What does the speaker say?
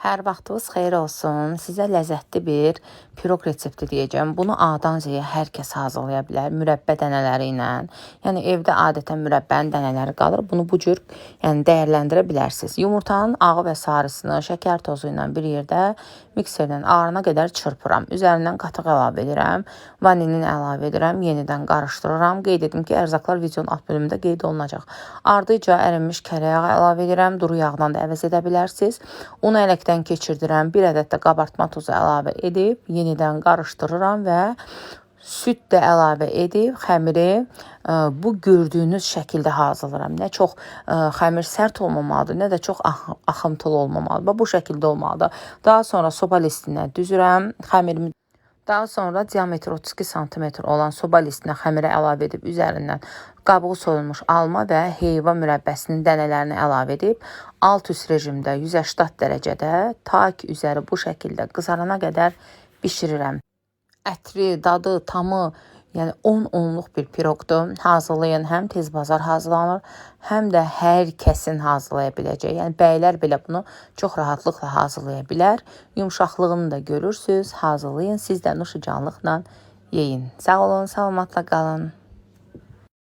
Hər vaxtınız xeyir olsun. Sizə ləzzətli bir piroq resepti deyəcəm. Bunu A-dan Z-yə hər kəs hazırlaya bilər mürəbbə dənələri ilə. Yəni evdə adətən mürəbbənin dənələri qalır. Bunu bu cür yəni dəyərləndirə bilərsiniz. Yumurtanın ağı və sarısını şəkər tozu ilə bir yerdə mikserlə ağarana qədər çırpıram. Üzərindən qatıq əlavə edirəm, vanilin əlavə edirəm, yenidən qarışdırıram. Qeyd edim ki, ərzaqlar videonun alt bölümündə qeyd olunacaq. Ardıca ərinmiş kərə yağı əlavə edirəm. Duru yağdan da əvəz edə bilərsiniz. Unu ələkdən keçirdirəm. Bir ədəd də qabartma tozu əlavə edib yenidən qarışdırıram və süd də əlavə edib xəmiri bu gördüyünüz şəkildə hazırlayıram. Nə çox xəmir sərt olmamalıdır, nə də çox axımtılı olmamalıdır. Bax, bu şəkildə olmalıdır. Daha sonra soba listinə düzürəm xəmirimi. Daha sonra diametri 32 sm olan soba listinə xəmirə əlavə edib üzərindən qabığı soyulmuş alma və heyva mürəbbəsinin dənələrini əlavə edib alt-üst rejimdə 180 dərəcədə ta ki üzəri bu şəkildə qızarana qədər bişirirəm. Ətri, dadı, tamı, yəni 10-onluq bir piroqdur. Hazırlayın, həm tez bazar hazırlanır, həm də hər kəsin hazırlaya biləcəyi. Yəni bəylər belə bunu çox rahatlıqla hazırlaya bilər. Yumşaqlığını da görürsüz. Hazırlayın, siz də nuşucanlıqla yeyin. Sağ olun, salamatla qalın.